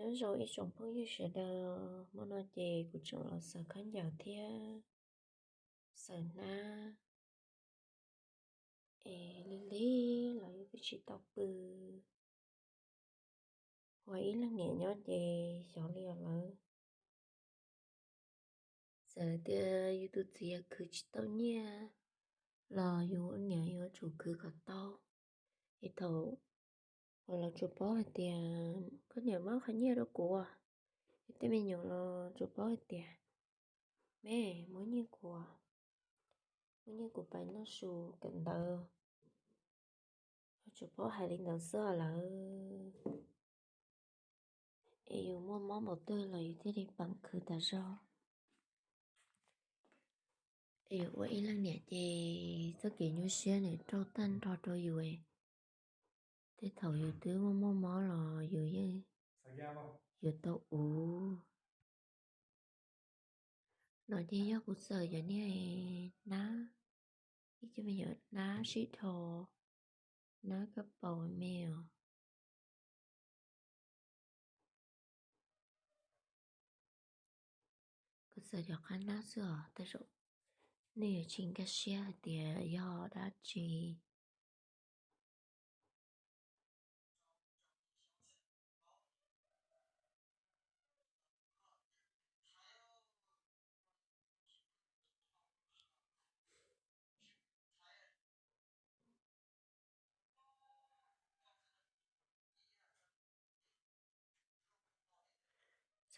Nyob zoo ib tsoom phooj ywg sawv daws, hmo no ces kuv tseem los xaws khaub ncaws thiab xaws hnab. Es lig lig los yus twb tsis tau pw. Ua ib leeg niam nyob ces xyov li os lawv. Txawm tias yus tus txiv khwv tsis tau nyiaj los yus ua niam yuav tsum khwv kom tau. Es thaum uas lawv tsuas paub hais tias koj niam muab qhov nyiaj rau kuv, es tej me nyuam los tsuas paub hais tias me muab nyiaj kuv, muab nyiaj kuv pais noj su kawm ntawv. Tsuas paub hais li ntawd xwb lawm. Es yus muaj mob npaum twg los yus thiaj li peem khwv tas zog. Es yus ua ib leeg niam ces txoj kev nyuaj siab nws raug tag nrho rau yus. Tej thaum yus twb muaj muaj mob los yus yeej yuav tau uv. No ces yog kuv xaws cov niag hnab, ib co me nyuam hnab sib dhos, hnab kab paus me os. Kuv xaws cov qab hnab xwb os, tej zaum nej yuav tsis nkag siab hais tias yog dab tsi.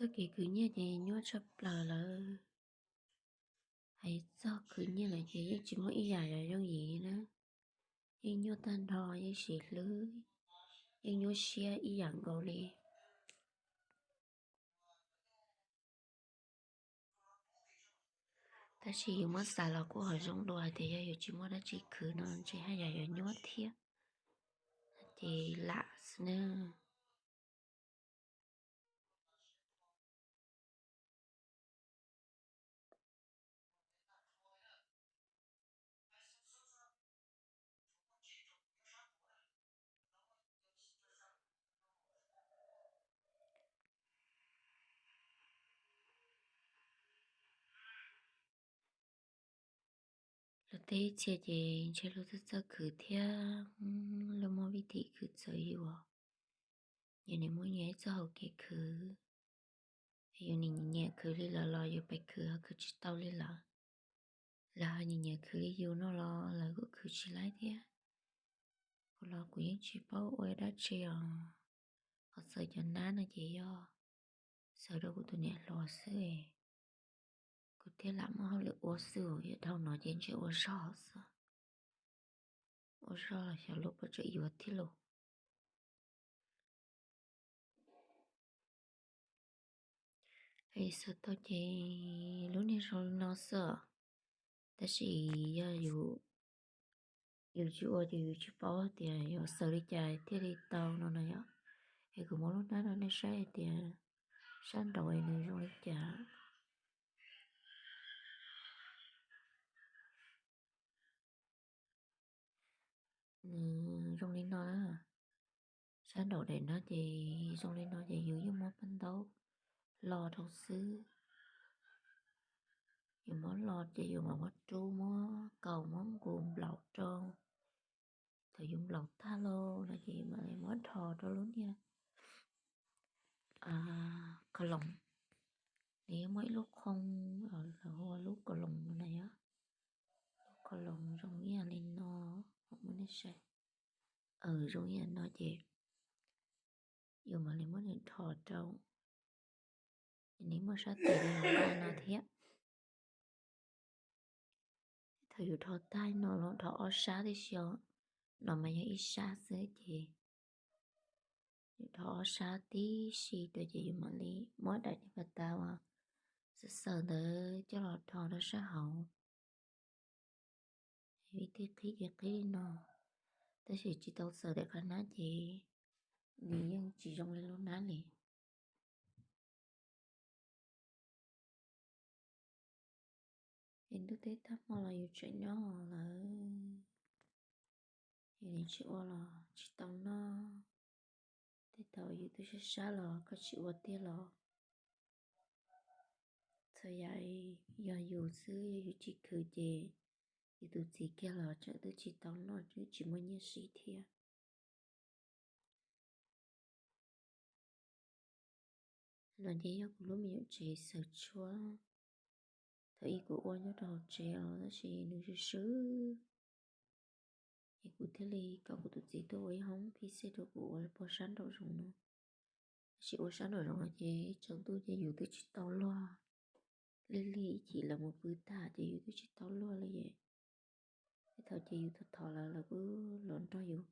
Txoj kev khwv nyiaj ces nyuaj tshaj plaws lawm. Hais txog khwv nyiaj lawm ces yeej tsis muaj ib yam yuav yooj yim na. Yeej nyuaj tag nrho, yeej siv hlwb, yeej nyuaj siab ib yam nkaus li. Tab sis yus muab xav los kuj ho zoo dua hais tias yog yus tsis muaj dab tsi khwv no ntshe haj yam yuav nyuaj thiab. Ces lam xwb na. Luag tej txhia ces ntshe luag txawj txawj khwv thiab, luag muaj vij thim khwv txawv yus. Yus nim muaj nyias ib txoj hau kev khwv, yus nim nyiam khwv li lawm los yus pais khwv ho khwv tsis tau li lawm. Lawv ho nim nyiam khwv li yus no los lawv kuj khwv tsis laib thiab. Kuv los kuv yeej tsis paub ua dab tsi os. Qhov xaws cov nab no ces yog xaws rau kuv tus niam hluas xwb, kuv thiaj lam muaj hauj lwm ua xwb. Yog dhau no ces ntshe ua zog xwb, ua zog los xyov luag puas tseem yuav thiab lauj. Es xaws tau ces lub niag zoo li no xwb os. Tab sis yog yus tsis ua ces yus tsis paub tias yuav xaws li cas thiaj li tau no na yom. Es kuv muab lub hnab no nej saib hais tias sab nraud nws zoo li cas. Nws zoo li no na. Sab nraum daim no ces zoo li no ces yus yeej muab paj ntaub lo rau xwb. Yus muab lo ces yus mam muab rub, muab kaus, muab nqus nplaum rau. Thaum yus nplaum tag lawm no ces yus mam li muab dhos rau lub niag qhov loos. Nws yeej muaj ib lub qhoo, lawv hu ua lub kaus loos no na yom. Lub kaus loos zoo ib yam li no, muab nej saib. Zoo ib yam no ces yus mam li muab nws dhos rau. Nws muaj sab tes li no thiab. Thaum yus dhos tag no los dhos ob sab tib si os, no mas yog ib sab xwb ces yus dhos ob sab tib si rau ces yus mam li muab daim niag pas tas uas xaws xaws ntawd coj los dhos rau sab hauv. Vij thim qhib ces qhib li no, tab sis tsis tau xaws daim qhov hnab ces nws yeej tsis zoo li lub hnab li. Es ntuj teb tag hmo los yus tseem nyob lawm, yus nim tsis ua los tsis tau noj. Tej tau, yus twb sab sab los koj tsis ua tiag los? Txhua yam yog yus xwb, yog yus tsis khwv ces yus tus txiv kiag los tseem twb tsis tau loj, twb tsis muaj nyiaj siv thiab. No ces yog kuv lub me nyuam tsev xaws tshuab. Thaum ub kuv ua nyob rau hauv tsev os, tab sis nws swb swb, es kuv thiaj li kom kuv tus txiv tuaj ua ib hoob phij xej rau kuv ua pog sab nraum zoov no. Tab sis ua sab nraum zoov no ces tsaus ntuj ces yus twb tsis tau luag. Lig lig ib chim lawv mus pw tag ces yus twb tsis tau luag li es. Tej thaum ces yus thov thov lawv, lawv kuj los nrog yus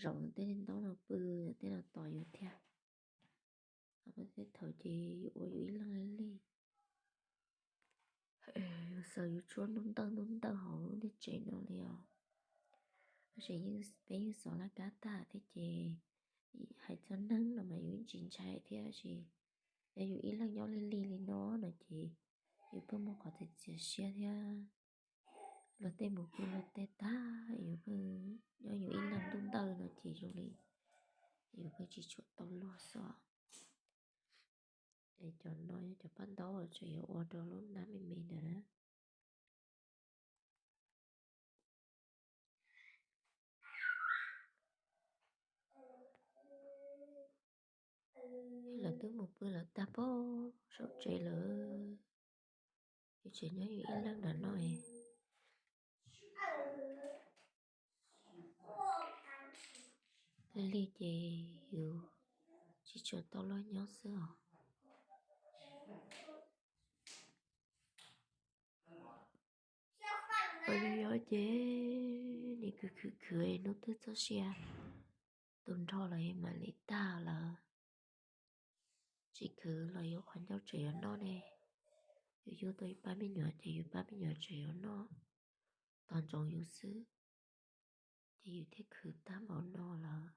zaum tej ntaub no pw, tej no tos yus thiab. Tej thaum ces yus ua yus ib leeg lig lig. Yus xaws yus tshuab ntub ntawj ntub ntawj hauv lub niag tsev no li os. Tab sis peb yeej xov laj kab tag thiab ces hais txog neeg no mas yus yeej tsis ntshai thiab, tab sis yog yus ib leeg nyob lig lig li no no ces yus pheej muaj qhov txias txias siab thiab. Luag tej mus pw luag tej tag, yus pheej nyob yus ib leeg ntuj ntawj no ces zoo li yus pheej tsis tshua tau luag xwb. Es cov no yog cov paj ntaub uas tseem yuav ua rau lub hnab me me ntawd na. Lawv twb mus pw lawv tag pab saum tsev lawm, yus tseem nyob yus ib leeg nram no. Lig lig ces yus tsis tshua tau luag nyob xwb os. Ua li yog ces nim khwv khwv khwv hnub twg txoj sia tu nrho los mam li tag lawm. Tsis khwv los yus qhov ncauj tseem yuav noj ne. Yus yug tau ib pab me nyuam ces yus pab me nyuam tseem yuav noj, tos ntsoov yus xwb, ces yus thiaj khwv tag npaum no lawm.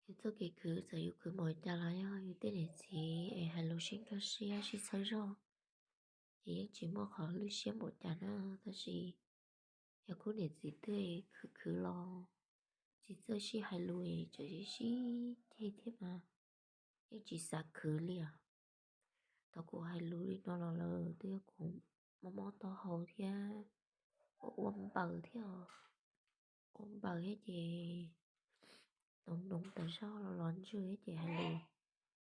Yus txoj kev khwv txawm yus khwv npaum cas los yog yus tej niam txiv es hais lus sib nkag siab sib txhawb zog, ces yeej tsis muaj qhov lwj siab npaum cas na. Tab sis yog khub niam txiv twg khwv khwv los tsis txawj sib hais lus, tseem sib sib ceg thiab mas yeej tsis xav khwv li os. Thaum kuv hais lus li no los lawm twb yog kuv mob mob taub hau thiab, ua ua npaws thiab os. Ua npaws thiab ces noov noov tas zog los los ntswg thiab ces hais lus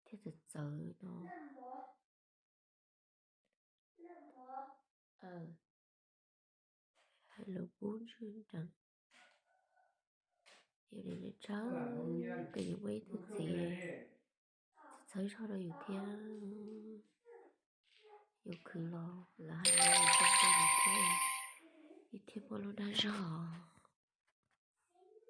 thiaj txawv txawv no. Hais lus pub ntswg nrees. Yus niam tshawj kom yus muaj ib tug txiv txhawb zog rau yus thiab. Yus khwv los lawv hais lus zoo rau yus thiab, yus thiaj muaj lub dag zog.